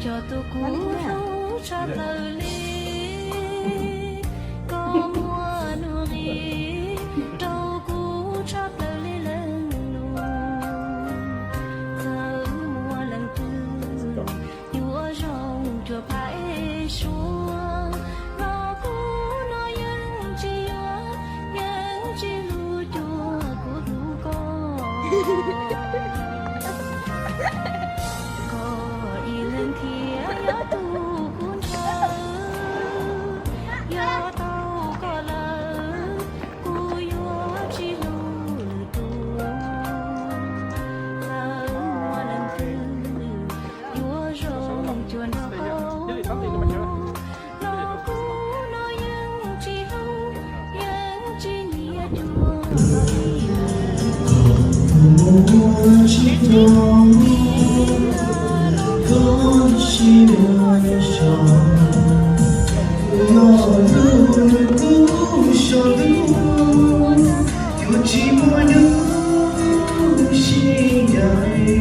Yog tus kuv hlub tshaj plaws li, koj muaj nuj nqis rau kuv tshaj plaws li leej lus. Txawm muaj leej twg yuav zoo cuag phav es suav, los kuv no yeej tsis yuav, yeej tsis hlub cuag kuv hlub koj. Koj ib leeg thiaj yog tus kuv ntshaw, yog tau koj lawm, kuv yuav tsis hlub lwm tus. Txawm muaj leej twg yuav zoo cuag nraug koj, los kuv no yeej tsis hlub, yeej tsis nyiam cuag li lawm. Koj tsis muaj zog, yog lub ntuj so ntuj, yuav tsis muaj dub sib ncaim,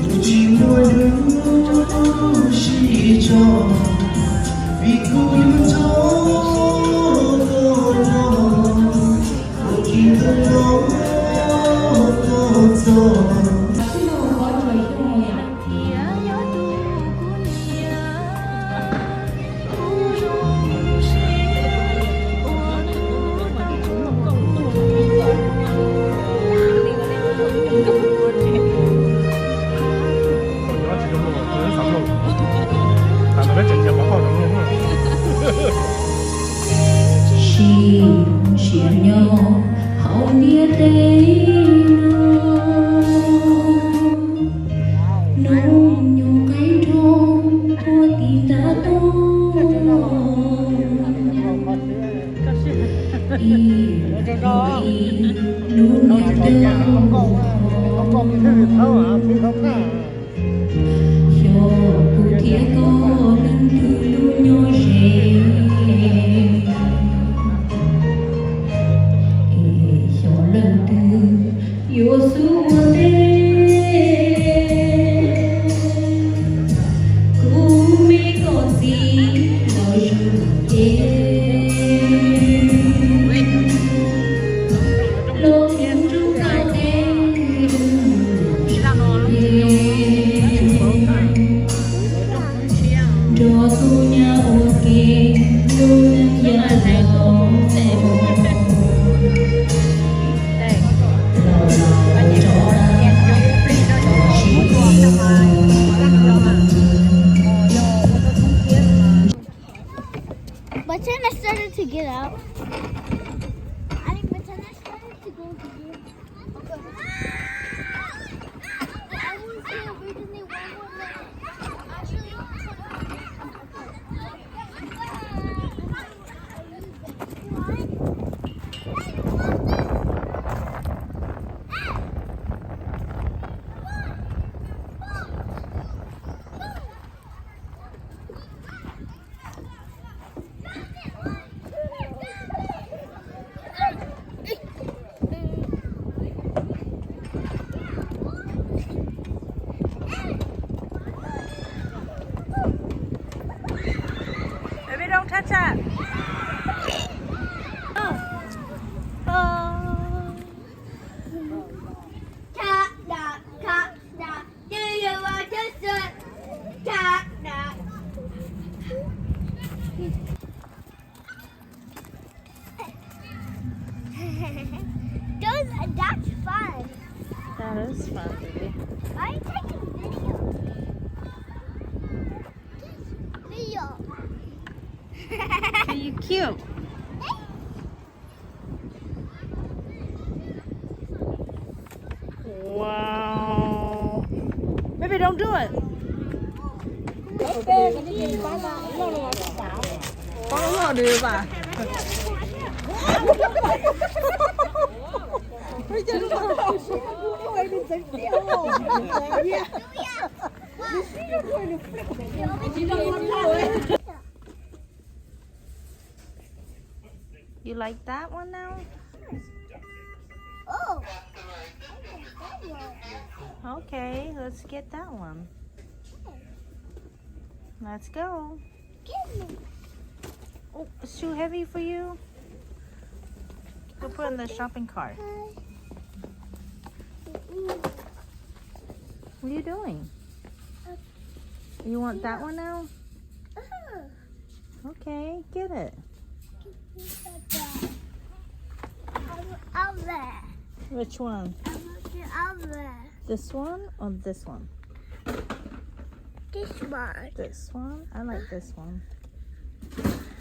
yuav tsis muaj dub sib tso, vim kuv yuav tso koj los, kuv tsis tau los koj txog. Sib ntsib nyob hauv ntiaj teb no, hnub nyoog qaib nrog puag tim ntav toj, ib hnub ib lub niam tij. Xyov kuv thiab koj leej twg lub nyob ze, es xyov leej twg yuav xub ua ntej. Kuv me koj txiv los zoo ces, los mus rau koj teb, nrog tus nyab ua ke, tus neeg yau laus. Pretend I started to get out. I mean, pretend I started to go to the, I want to see if we can see one more minute. I really want to. Baby, don't touch that. Oh. Oh. Cat, cat, cat, cat. Do you want to sit? Cat, cat. Those, that's fun. That is fun, baby. Why are you taking video? Video. Are you cute? Wow. Baby, don't do it. You like that one now? Oh. Okay, let's get that one. Let's go. Oh, it's too heavy for you? Go put in the shopping cart. What are you doing? You want that one now? Okay, get it. Which one? This one or this one? This one. This one? I like this one.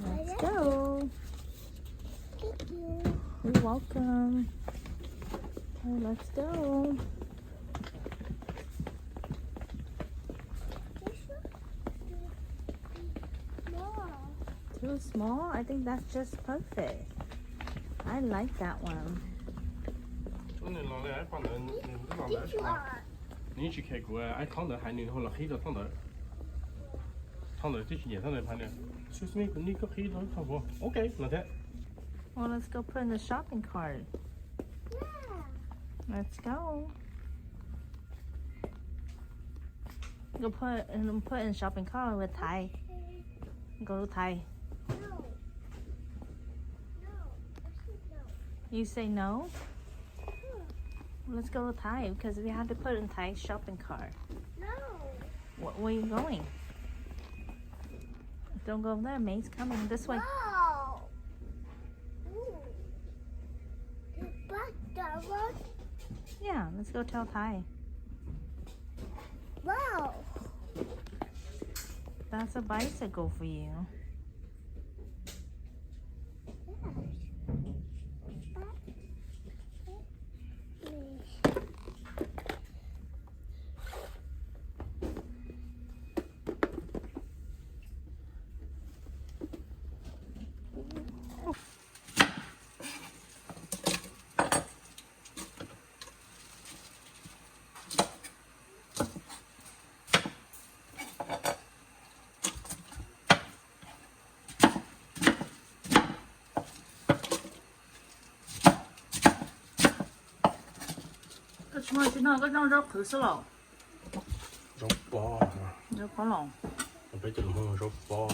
Let's go. Thank you. You're welcome. Okay, let's go. Too small? I think that's just perfect. I like that one. Nws los li ib qho ntawd, nws los ntawd. Nws tsis khe kuv, ib qho ntawd hais nws ho los qhib rau qho ntawd. Qho ntawd twb tsis nyiam, qho ntawd hais nws, excuse me, kuv nij koj qhib rau qho kuv. Ok, no thiab. Well, let's go put in the shopping cart. Let's go. Go put, put in shopping cart with Thai. Go to Thai. You say no? Let's go to Thai because we have to put in Thai shopping cart. No. Wh- where are you going? Don't go over there. May's coming this way. Wow. Ooh. Back that one. Yeah, let's go tell Thai. Wow. That's a bicycle for you. Koj tsis muaj tsis noj, koj noj zaub qhwv xwb los? Zaub pob. Zaub pob los? Peb cov Hmoob zaub pob.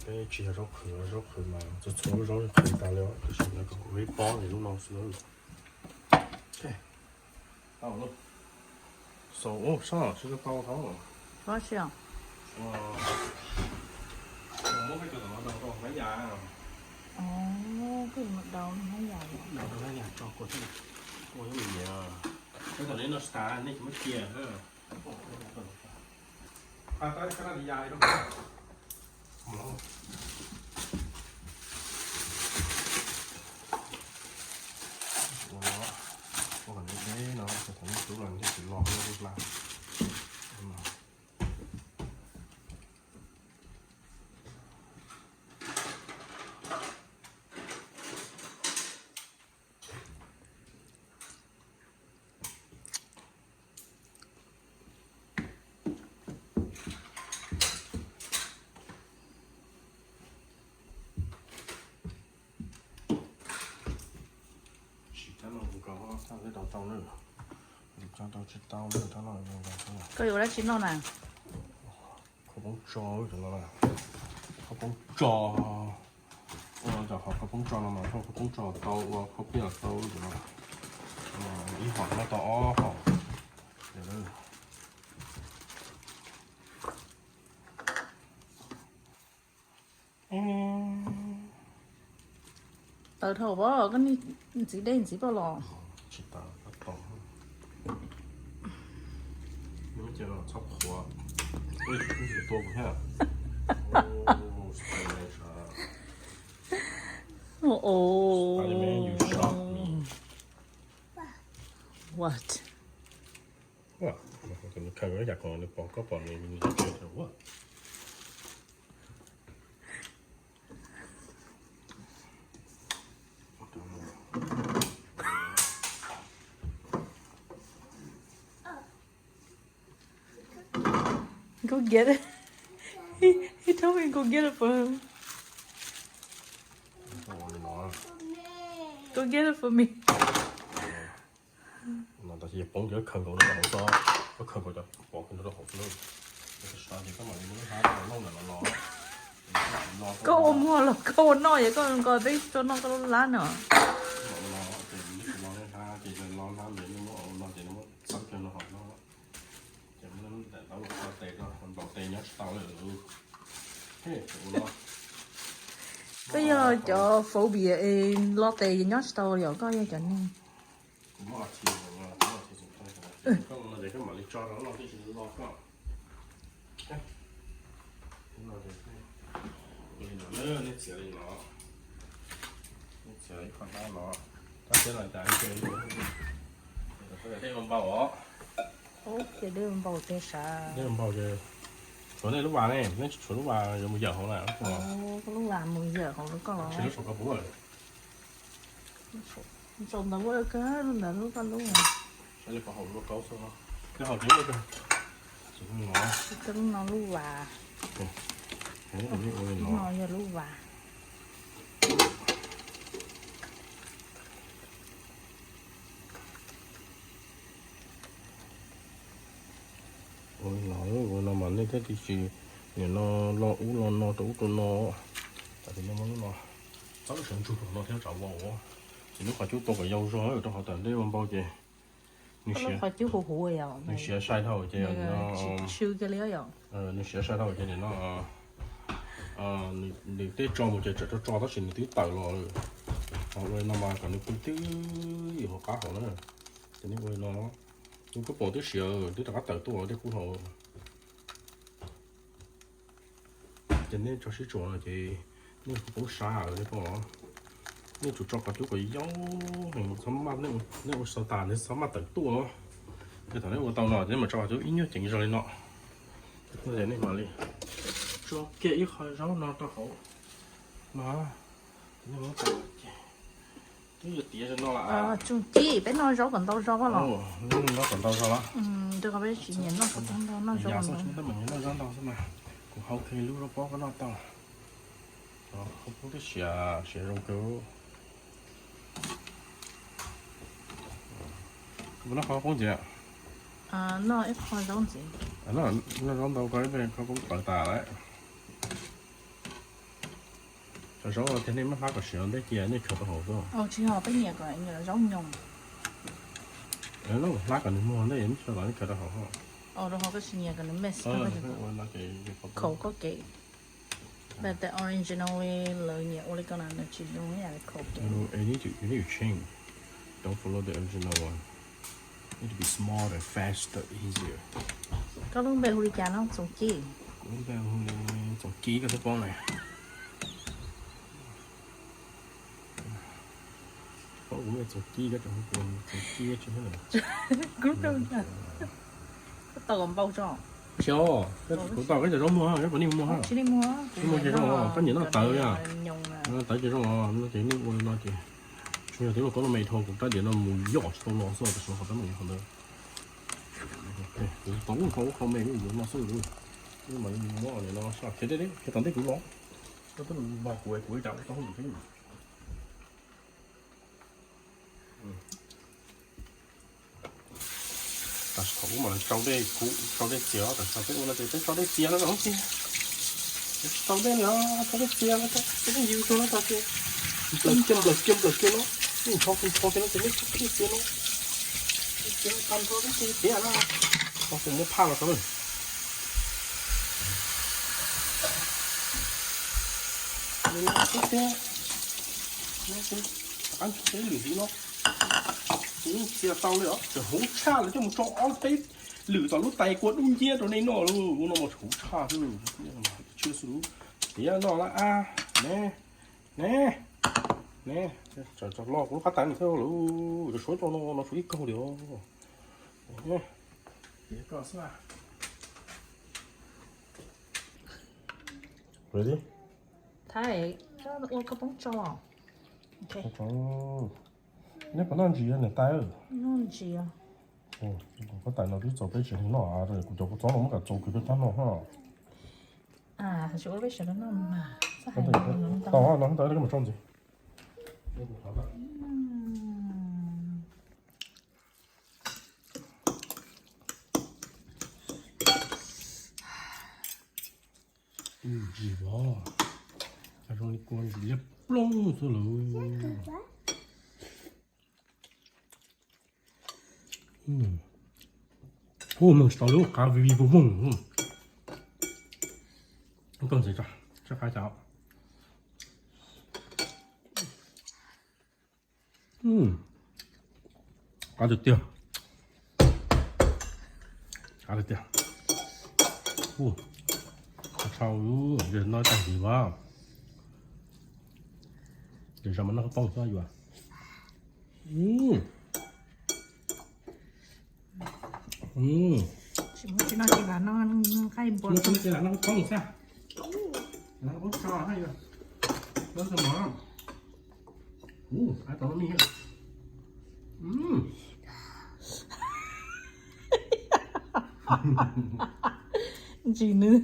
Peb tsis yog zaub qhwv, zaub qhwv mas txhua txhua lub zaub qhwv tas li, tiam sis lawv kom ib pob li lub no xwb. Tau lawm. Xaus, ua sab tsis tau tau. Tau tsis os? Muab peb cov tom no rau hnav yas. Peb yuav mus dau hnav yas. Dau hnav yas tso kua thiab. Ua ib me nyiam. Peb tom li no tas nej tsis muab cia. Pab tab kab li ya rau. Ua no, ua kom deb deb no, thaum nej tub los nej tsis los lub hla. Sim tab no kuv kov tau tau na. Kuv tso tau tsis tau na, tab no. Koj yuav dab tsi noj na? Khaub poob tso, cov no na. Khaub poob tso. Ua cov qhov khaub poob tso no mas khaub poob tso tau ua khaub piaj tau cov no. Ib hom noj tau ob hom. Tawv dhau pom koj niag ntxiv dej ntxiv poj los. Tsis tawv, txhob qhuav. Ua, ua tus tua kuv thiab. What? Ua, nws khaws yam khoom nws pom koj pom nws, nws tsis ua. Go get it. He, he told me go get it for him. Go get it for me. No tab sis yog poob ces khaws nkaus rau hauv xwb, khaws nkaus cov pov khaws rau hauv xwb. Koj ua muag los koj ua noj, yog koj nqa peb tso noj koj lub lab no. Koj yog cov phobia es lo tes nyob tsis tau li os, koj yog cov neeg. Ua ces dej npau teg sav. Dej npau ces tshuav nej lub vas ne, nej tshuav lub vas yuav mus yawm hauv na. Koj lub vas mus yawm hauv koj los. Tsis lub saum koj pub. Tsaus ntawd ua kawg ntawd lub koj lub. Koj lub no lub vas. Lub no yog lub vas. Ua no, ua no mas nej thiaj tsis, nim no lo ub lo no rau ub rau no. Tam sim no muab lub no, txhob sawv ntsug rau no thiab tsam vau. Ces lub qhov cub tau kom yau zog rau qhov tias dej ua npau ces nws siav, qhov cub huv huv, nws siav sai dhau ces, tsis tshwj kiag li. Nws siav sai dhau ces nim no nws tej tso mus ces tsam tso tso tab sis nws twb tawm los lawm. Ua li no mas kom nws pw twb ywm hauv qab hauv na. Ces nej ua li no, nws kuj pom twb siav twb rov qab tawm tuaj dej kub hauv. Ces nej tso sib tsuas no ces nej kuj paub sab nej pom. Nej tsum tso qhov cub kom yau heev, txhob maj, nej ua xav tas nej txhob maj tawm tuaj. Ces thaum nej ua tau no ces nej mam tso qhov cub ib nyuag ceev zog li no. Nej mam li tso kiag ib qho zaub no rau hauv no. Twb yuav tiav no lawm. Tsoom Ci, peb noj zaub kom ntau zog los? Noj kom ntau zog los? Rau qhov peb tsis nyiam noj zaub ntau, noj zaub ntau xwb mas. Kuv hau kiag lub rau pob koj noj tau. Koj pub twb siav, siav zoo kawg. Koj puas noj qhov qub ntxiv? Noj ib qho zaub ntxiv. Noj zaub ntau koj ib pliag koj kuj plawv tas lawm. Cov zaub no tiag nej muab hlab kom siav ntej cia nej khaws rau hauv xwb. Tsis yog, peb nyiam kom zaub nyoos. Hlab kom nws muag ntej, nej tsis tau los nej khaws rau hauv. Rau qhov koj tsis nyiam kom nws mess, khaum koj kev. But the original way lawv nyiam ua li ko na, nws tsis zoo ib yam li khaum kev. You need to, you need to change. Don't follow the original one. Need to be smarter, faster, easier. Koj lub npe hu li cas no Txoov Ci? Kuv lub npe hu li Txoov Ci koj twb paub na. Paub kuv npe Txoov Ci koj tseem hu kuv Txoov Ci tsis. Kuv tau npau tso. Tsis, kuv tau koj cov zaub muag, koj puas nij muag? Tsis nij muag, tsis muag ces zoo, koj nyiam noj tawv li. Tawv ces zoo, no ces nij ua li no ces. Tsuas yog twb los koj no me dhau kuv rab diav no mus yom tsis tau los xwb, tab sis qhov rab me qhov ntawd. Kuv tau ub qho ub qho me kuv yuav no xwb. Mas muab li no saj khiav deb deb khiav tom ntej kuv los. Koj twb los npog kuv es kuv ib tsam ua tau hauj lwm thiab. Tam sim thaum ub mas tsau dej kub tsau dej txias, tam sim no peb ua no ces peb tsau dej txias no rau hauv ces. Peb tsis tau dej li os, tsau dej txias no, tsau dej yws rau no tso ces. Nplawm kiag nplawm kiag nplawm kiag no, nej nrho kuv nrho kiag no ces nej tsau dej txias no. Dej txias tag nrho dej txias tiag na. Tau kuv muab phaj los rau na. Qab ntsho peb lwm ntxiv no. Kuv yeej txias tau li os, tseem huv tshaj lawv coj mus tso ob peb lwm tom lub tais kua dub nciab rau nej noj lauj. Ua no mas tseem huv tshaj xwb lauj. Tshwj xwb lauj. Tiav noj lawm a. Ne, ne, ne. Tsam tsam los kuv lub qab tais no thiab lauj. Cov suav coj no no suav ib kaug li os. Tiav koj xwb. Ready? Thaib, koj ua koj poob tso. Ok. Neb puas noj ntsis niam tais? Noj ntsis. Koj tais no twb txaus peb tsis noj, kuv cov kua txob no muab kom txaus kws peb rab noj ha. Tsis ua peb sawv daws noj mas. Tau no ntawd koj mus tso ntxiv. Mm. Ntsis vov, zoo li kua ntsis liab ploog xwb lawm. Ub, mloog tsis tau lub qab vij vij voog voog. Koj ntxiv tso, tso qab cas. Qab tiag tiag. Qab tiag tiag. Ub, tshau, yog noj tag ntxiv vab. Ces zos mas noj qhob poob xwb yuav. Tsis muaj tsis noj tsis lam noj nqaij npua. Noj tsis lam noj qhob poob xwb. Lam noj qhob poob tso yuav. Noj txog mov. Ub, qab tau lub mij. Ntsis nws.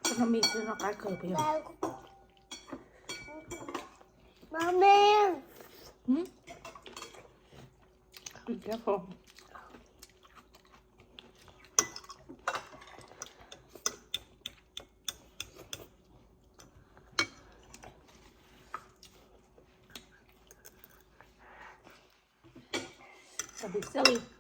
Koj noj mij xwb noj qab kawg puas yog? Be careful. Don't be silly.